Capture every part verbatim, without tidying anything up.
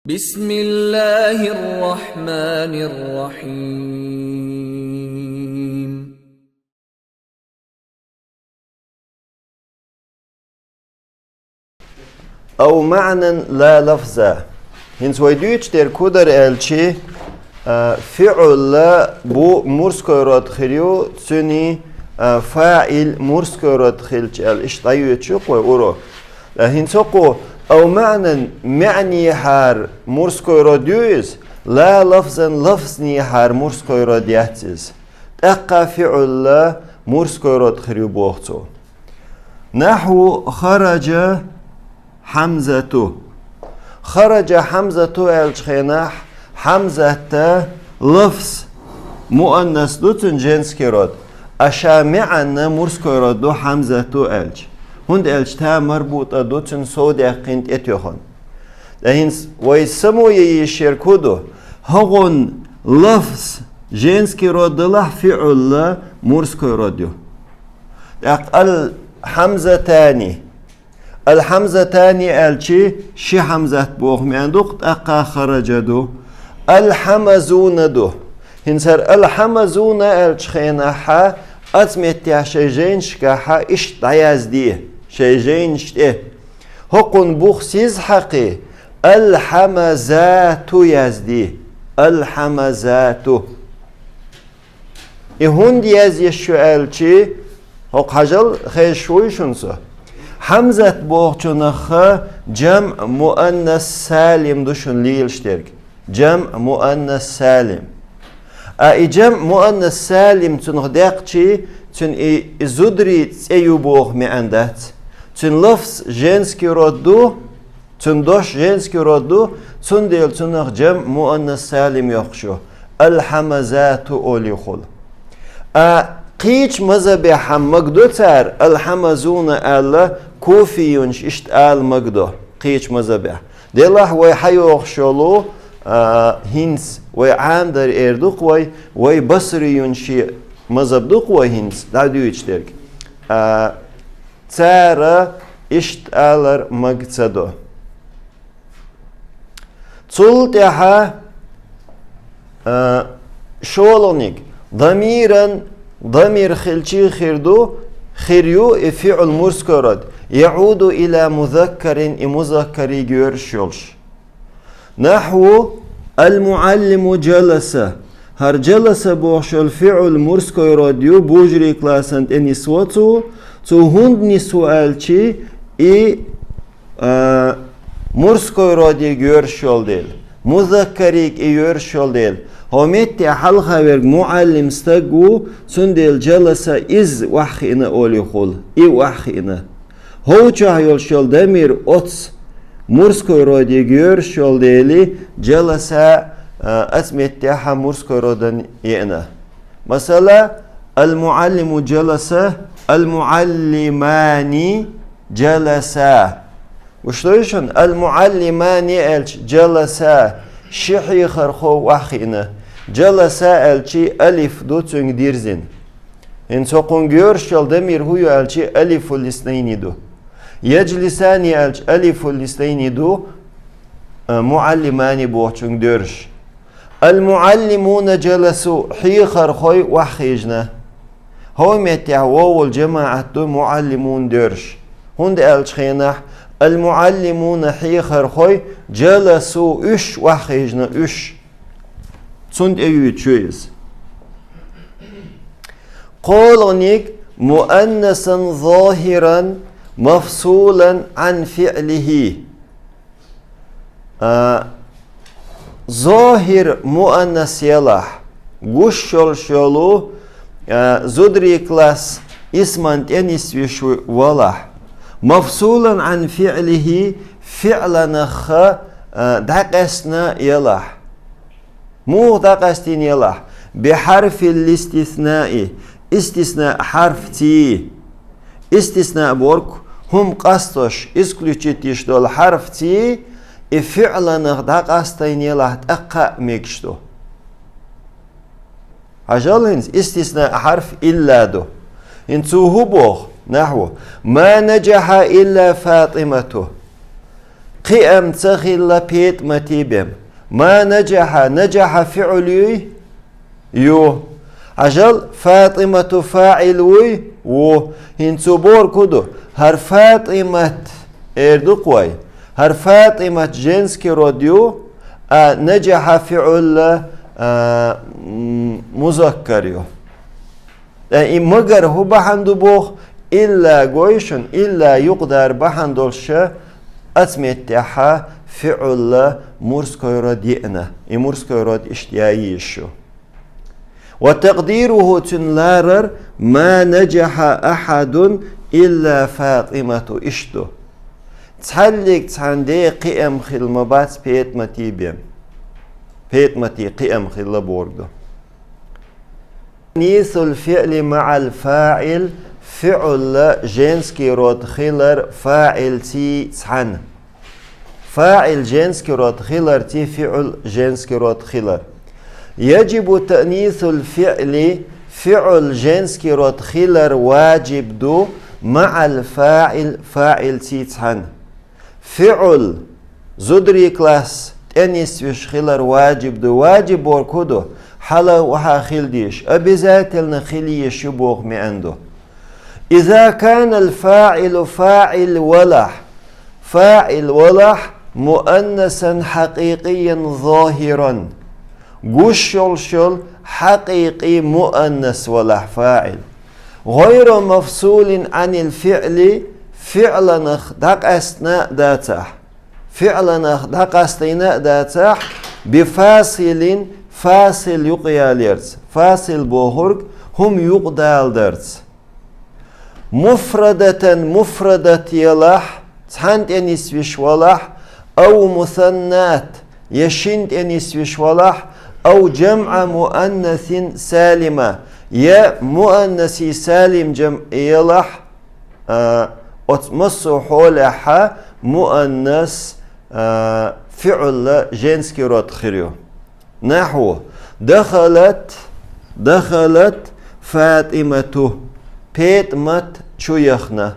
بسم الله الرحمن الرحيم. أو معنى لا لفظا. ХӀинца вай дуьйцуш дерг хӀун дара аьлча, а, фиӀл бу мужской род хир ю, цуьнан, а, фаӀил мужской род хилча аьлла, иштта дӀайоьдуш ю-кх вай урок. Ткъа хӀинца хӀокхо أو معنى маьӀнехьара мужской род ю иза, لا لفظا лафзехьара мужской род яц иза. ТӀаккха фиӀл мужской род хир ю боху цо. نحو خرج حمزة. خرج حمزة аьллачу хенахь Хьамзат лафз муаннас ду, цуьнан женский род, а ша маьӀна мужской род ду Хьамзату аьлча. ХӀунда аьлча та марбутӀа ду, цуьнан сов даьккхина тӀетоьхна. Ткъа хӀинца вай самое йиш ерг хӀун ду? ХӀокхуьнан лафз женский род далахь, фиӀл мужской род ю. ТӀаккха الحمزتان. الحمزتان аьлча, ши Хьамзат боху маьӀна ду-кх, тӀаккха خرج ду. الحمزون ду. ХӀинца хӀара الحمزون аьллачу хенахь, оцу меттехь шайн жайнашкахь иштта дӀаязде, шайн жайнаш тӀе. ХӀокхунна бух сиз хьакхе, الحمزات язде. الحمزات. И хӀунда язъеш ю аьлча, хӀокху хьажал, хезаш вуй шуна со. Хьамзат бохучунах жамъ муаннас салим ду шуна лелаш дерг. Жамъ муаннас салим. А и жамъ муаннас салим цунах даьккхича, цуьнан и, и зударий цӀе ю боху маьӀна дац. Цуьнан лафз женский род ду, цуьнан дош женский род ду, цундела цунах жамъ муаннас салим йоккхуш ю, الحمزات олий хуьлу. А кхечу мазхабехь магадо цара الحمزون аьлла, куфиюнаш иштта ала магадо кхечу мазхабехь. Делахь вай хьайогӀуш йолу, а, хӀинца вай Ӏамадар эр ду-кх вай, вай басриюнаш шен мазхаб ду-кх вай хӀинца дӀадуьйцуш дерг. А, Цара иштта алар мага ца до. Цул тӀаьхьа, а, шолгӀаниг, дамиран, дамир хилчий хир ду, хир ю и фиӀл мужской род, яӀуду иля музаккарин, и музаккарига йоьрзуш йолуш. Нахьву: «Ал-муаллиму джаласа». ХӀара джаласа бохуш йолу фиӀл мужской род ю, божарий классан тӀе нисво цо. Цо хӀунда нисво аьлчи, и, а, мужской родига йоьрзуш йолу дела, музаккарига и йоьрзуш йолу дела. ХӀо метте хьалха верг муаллим стаг ву, цундела джаласа иза охьахиъна олий хула, и охьахиъна. ХӀовчохь йолуш йолу дамир оцу мужской родига йоьрзуш йолу дели, джаласа, а, оцу меттехь мужской родан еана. Масала, ал-муаллиму джаласа, ал-муаллимани джаласа. Гуш ду шуна, ал-муаллимани аьлча, джаласа, ши хьехархо охьахиъна. Джаласа аьлчи алиф ду цуьнга дирзина. ХӀинца хӀокхуьнга йоьрзуш йолу дамир хӀун ю аьлчи, алифул иснайни ду. Яджлисани аьлча, алифул иснайни ду, а, муаллимани бохучуьнга доьрзуш. Ал-муаллимуна джаласу, хьехархой охьахиъна. ХӀо меттехь воввал джамаӀат ду, муаллимун доьрзуш. ХӀунда аьлча хенахь, ал-муаллимуна хьехархой, джаласу уьш охьахиъна уьш. Цунна тӀе юьйцуш ю иза. КхоалгӀаниг: муаннасан зохиран мафсулан ан фиълихи. А, зохир муаннас ялахь, гуш йолуш йолу, а, зударий класс исман тӀе нисвеш валахь, мафсулан ан фиълихи, фиъланах, а, дӀакъаьстина ялахь. Муха дӀакъаьстина елахь? Бихьарфил истиснаи, истисна хьарфций. Истисна бохург хӀума къастош, исключить йиш долу хьарфций, и фиъланах дӀакъастийна елахь, тӀаккха а мегаш ду. Хьажал хӀинца, истисна хьарф илла ду. ХӀинца цо хӀун боху? Нахьву: «Ма наджахьа илла Фатимату». Кхиам ца хилла ПетӀмати бен. Ма наджаха, наджаха фиӀл юй? Ю. Хьажал, ФатӀимату фаӀил вуй? Ву. ХӀинца цу бохург хӀу ду? ХӀара ФатӀимат, эр ду-кх вай. ХӀара ФатӀимат женский род ю, а наджаха фиӀл, а, м, музаккар ю. Э, и магар хӀу бахьан ду боху, илла гой шуна, илла юкъадар бахьан долуш ша, оцу меттехь фиӀл мужской род еана. И мужской род иштта яа йиш ю. Ва такъдируху, цуьнан ларар, ма наджаха ахьадун илла ФатӀимату, иштта ду. Цхьаллиг цхьаьна де кхиам хилла ма бац ПетӀмати бен. ПетӀмати кхиам хилла бохург ду. Тъанисул фиӀли маӀал фаӀил, фиӀл женский род хилар фаӀилций цхьаьна. ФаӀил женский род хиларций фиӀл женский род хилар. Яджибу тъанисул фиӀли, фиӀл женский род хилар ваджиб ду маӀал фаӀил, фаӀилций цхьаьна. ФиӀл зударий класс тӀе нисвеш хилар ваджиб ду. Ваджиб бохург хӀу ду? Хьала охьа хила дезаш, обязательно хила езаш ю боху маьӀна ду. Иза канал фаӀилу, фаӀил валахь, фаӀил валахь, муаннасан хьакъикъиян зохиран, гуш йолуш йолу хьакъикъи муаннас валахь фаӀил. ГӀайра мафсулин Ӏанил фиӀли, фиӀланах дӀакъаьстина а дацахь. ФиӀланах дӀакъастийна а дацахь, бифасилин, фасил юкъаяларца, фасил бохург хӀума юкъадаларца. Муфрадатан, муфрадат ялахь, цхьаьна тӀе нисвеш валахь, ау мусаннат, я шина тӀе нисвеш валахь, ау жамӀа муаннасин салима, я муаннаси салим жамӀ ялахь, а, оцу массо а хьолехь муаннас, а, фиӀл женский род хир ю. Нахьу, дахалат, дахалат ФатӀимату, ПетӀмат чу яхна.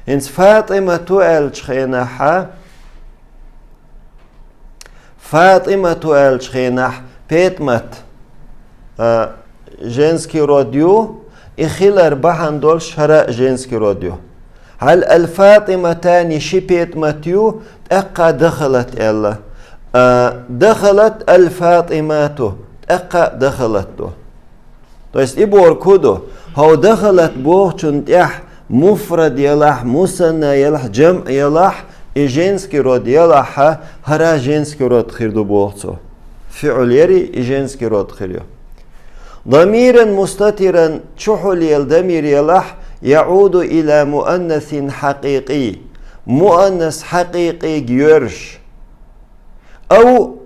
ХӀинца ФатӀимату аьллачу хенахь, ФатӀимату аьллачу хенахь, ПетӀмат, а, женский род ю, и хилар бахьана долуш хӀара а женский род ю. Хьал аль-ФатӀиматани ши ПетӀмат ю, тӀаккха дахалат аьлла. А, дахалат аль-ФатӀимату, тӀаккха дахалат ду. То есть и бохург хӀу ду? ХӀокху дахалат бохучунна тӀехь муфрад ялахь, мусанна ялахь, жамӀ ялахь, и женский род ялахь, хӀара женский род хир ду боху цо. ФиӀл яри и женский род хир ю. Дамиран мустатиран, чухула ела дамир ялахь, яӀуду иля муаннасин хьакъикъий, муаннас хьакъикъийга йоьрзуш. Ау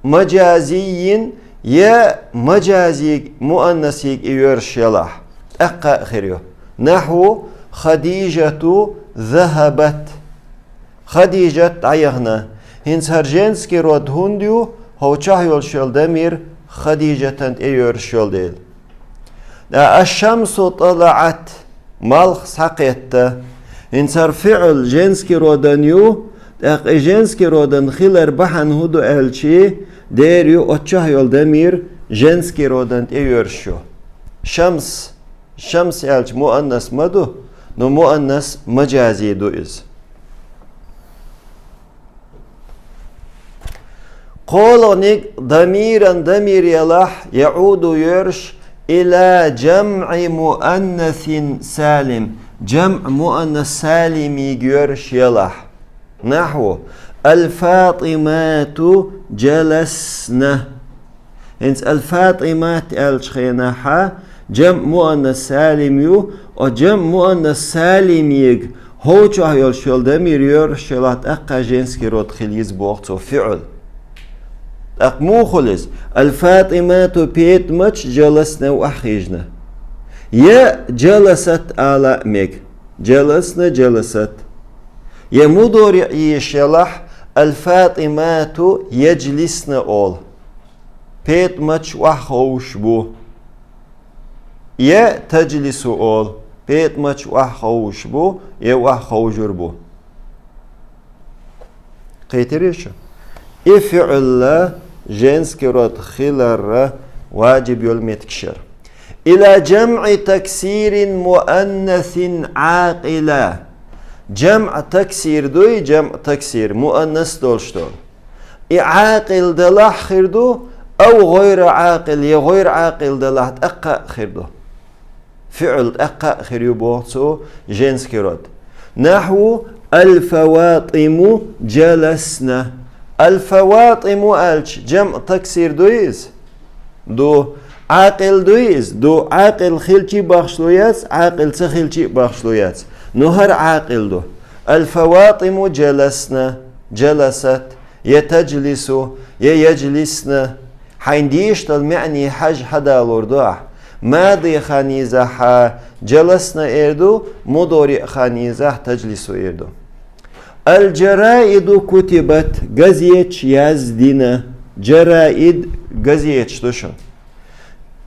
мажазийин, я мажазийга, муаннасийга и йоьрзуш ялахь, тӀаккха а хир ю. Нахьу, Хадижату захабат. Хадижат дӀаяхна. ХӀинца хӀара женский род хӀунда ю, хӀокху чохь йолуш йолу дамир Хадижатан тӀе йоьрзуш йолу дела. Аш-шамсу тӀалаӀат, малх схьакхетта. ХӀинца хӀара фиӀл женский родан ю, тӀаккха и женский родан хилар бахьана хӀун ду аьлчи, дера ю оцу чохь йолу дамир женский родан тӀе йоьрзуш ю. Шамс, шамс аьлча муаннас ма ду, но муаннас мажази ду иза. КхоалгӀаниг дамиран дамир ялахь, яӀуду йоьрзуш, иля жамӀи муаннасин салим, жамӀ муаннас салимига йоьрзуш ялахь. Нахьу, аль-ФатӀимату жаласна. ХӀинца аль-ФатӀимат аьллачу хенахь, жамӀ муаннас салим ю, оцу жамӀ муаннас салимега хӀокху чохь йолуш йолу дамир йоьрзуш ялахь, тӀаккха женский род хила йиш ю боху цо, фиӀл. ТӀаккха муха хуьлу иза? Аль-ФатӀимату, ПетӀматаш, жаласна, охьахиъна. Я жаласат ала а мега. Жаласна, жаласат. Я мудориӀ езаш ялахь, аль-ФатӀимату яжлисна олу. ПетӀматаш охьаховшуш бу. Я тажлису олу. ПетӀматаш охьаховшуш бу, я охьаховшур бу. Кхетирий шу? И фиӀл женский род хиларра ваджиб йолу меттигаш яра. Ила жамӀи таксирин муаннасин Ӏакъила. ЖамӀ таксир дуй, жамӀ таксир муаннас долуш долу. И Ӏакъил далахь хир ду, ав гӀойра Ӏакъил, я гӀойра Ӏакъил далахь тӀаккха а хир ду. ФиӀл тӀаккха а хир ю боху цо женский род. Нахьву: «Ал-ФаватӀиму жаласна». «Ал-ФаватӀиму» аьлча, жамӀ таксир дуй иза? Ду. Ӏакъил дуй иза? Ду. Ӏакъил хилчий бахшло яц, Ӏакъил ца хилчий бахшло яц. Ну хӀара Ӏакъил ду. «Ал-ФаватӀиму жаласна», жаласат, я тажлису, я яжлисна. Хьайн дийшдал маьӀни хьажа хьадалур ду ахь. Мади хан йизахь жаласна эр ду, мудори хан йизахь тажлису эр ду. Ал-жараиду кутибат, газеташ яздина. Жараид газеташ ду шуна.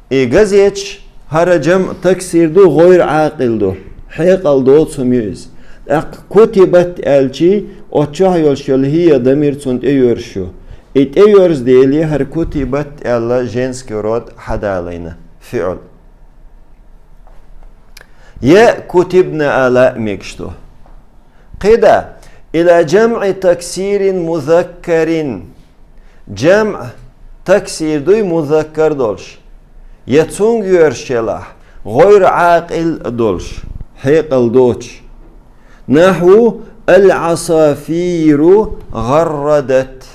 И газеташ хӀара жамӀ таксир ду, гӀойр Ӏакъил ду. Хьекъал доцу хӀума ю иза. ТӀаккха кутибат аьлчий, оцу чохь йолуш йолу хӀия дамир цунна тӀеоьрзуш ю. И тӀеоьрзу дели, хӀара кутибат аьлла женский род хьадалийна, фиӀл. Я кутибна ала а мегаш ду. КхидӀа: ила жамӀи таксирин музаккарин. ЖамӀ таксир дуй музаккар долуш, я цунга йоьрзуш елахь, гӀойр Ӏакъил долуш, хьекъал доцуш. Нахьву: «Ал-Ӏасафиру гӀаррадат».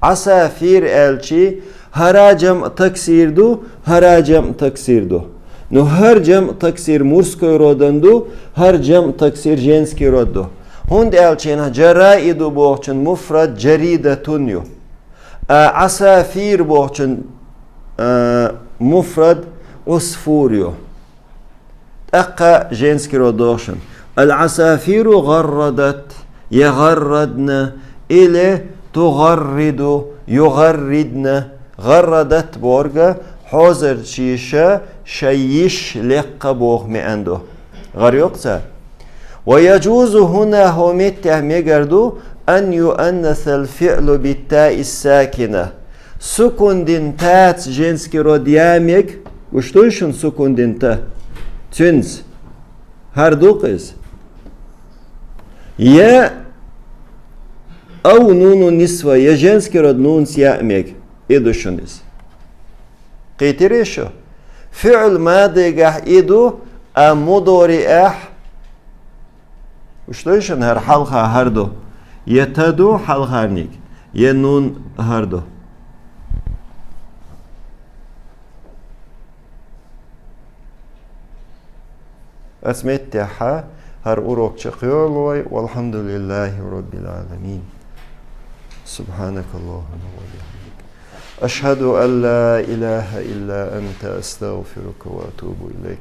Ӏасафир аьлчий, хӀара жамӀ таксир ду, хӀара жамӀ таксир ду. Ну хӀара жамӀ таксир мужской родан ду, хӀара жамӀ таксир женский род ду. ХӀунда аьлча хӀинца жараиду бохучун муфрад жаридатун ю. А Ӏасафир бохучун, а, муфрад Ӏусфур ю. ТӀаккха женский род дохуш. Ал-Ӏасафиру гӀаррадат, я гӀаррадна, или тугӀарриду, югӀарридна. ГӀаррадат борга хьозарчиша шай йиш лекха боху маьӀна ду. ГӀар йоккху цара. Ва яжузу хӀуна, хӀо меттехь мегар ду, ан юаннасал фиълу биттаи сакина. Сукун дина таца женский род я мега, гуш дуй шуна сукун дина та? Цуьнца. ХӀара ду-кх иза. Я ав нуну нисва, я женский род нунца я а мега. И ду шуна иза. Кхетирий шу? ФиӀл мадигахь и ду, а мудориъехь, уьш дуй шуна хӀара хьалха хӀара ду. Я та ду хьалхарниг, я нун хӀара ду. Ас меттехьа хӀара урок чекхйолу вай. Валхьамдулиллахи Раббил Ӏаламин. Субханакаллахумма ва бихамдик. Ашхаду ан ла илаха илла анта, астагфирука ва атубу илайк.